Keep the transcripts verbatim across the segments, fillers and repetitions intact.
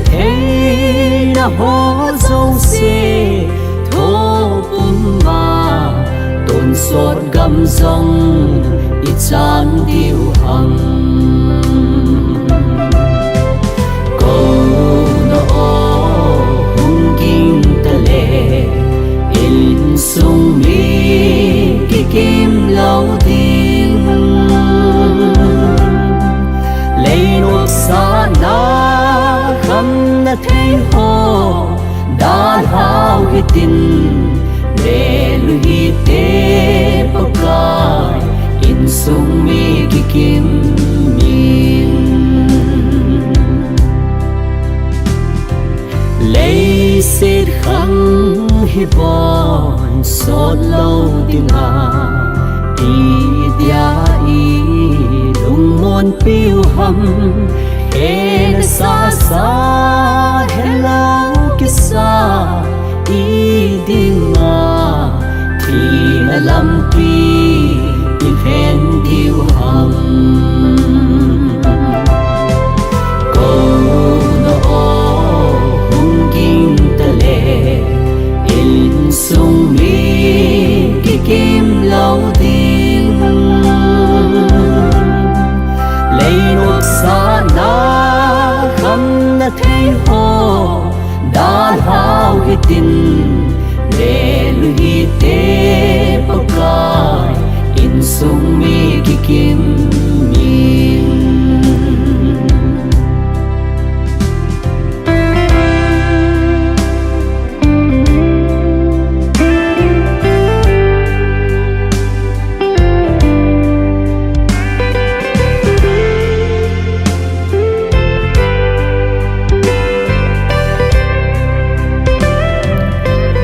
Theina ho jouse thopum a, tonsot gam jong ichan diu ham? Kouna o hung ging tale, insung mi kikim lou ding. Lei nopsahna khamna thei ho dalhau hitin, lelui hite Pakai, insung mi kikim in. Leiset khang hi bonsot lou dinga, idia ilungmon piu ham? Hena sasa, helou kisa idinga, thina lampi ilhen diu ham? Kouna o hung ging tale, insung mi kikim lou ding. Lei nopsahna khamna thei ho dalhau hitin, lelui hite Pakai, insung mi kikim in.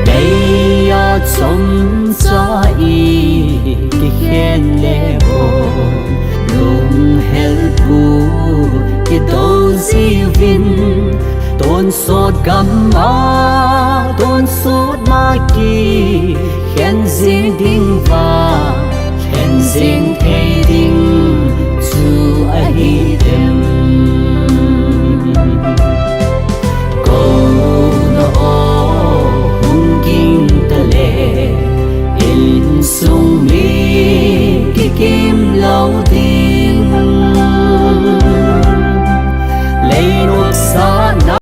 Leiya chomcha ikikhen le ho, lunghel bu kidou jiuvin, tonsot gam'a tonsot ma kikhen jing ding uva, khen jing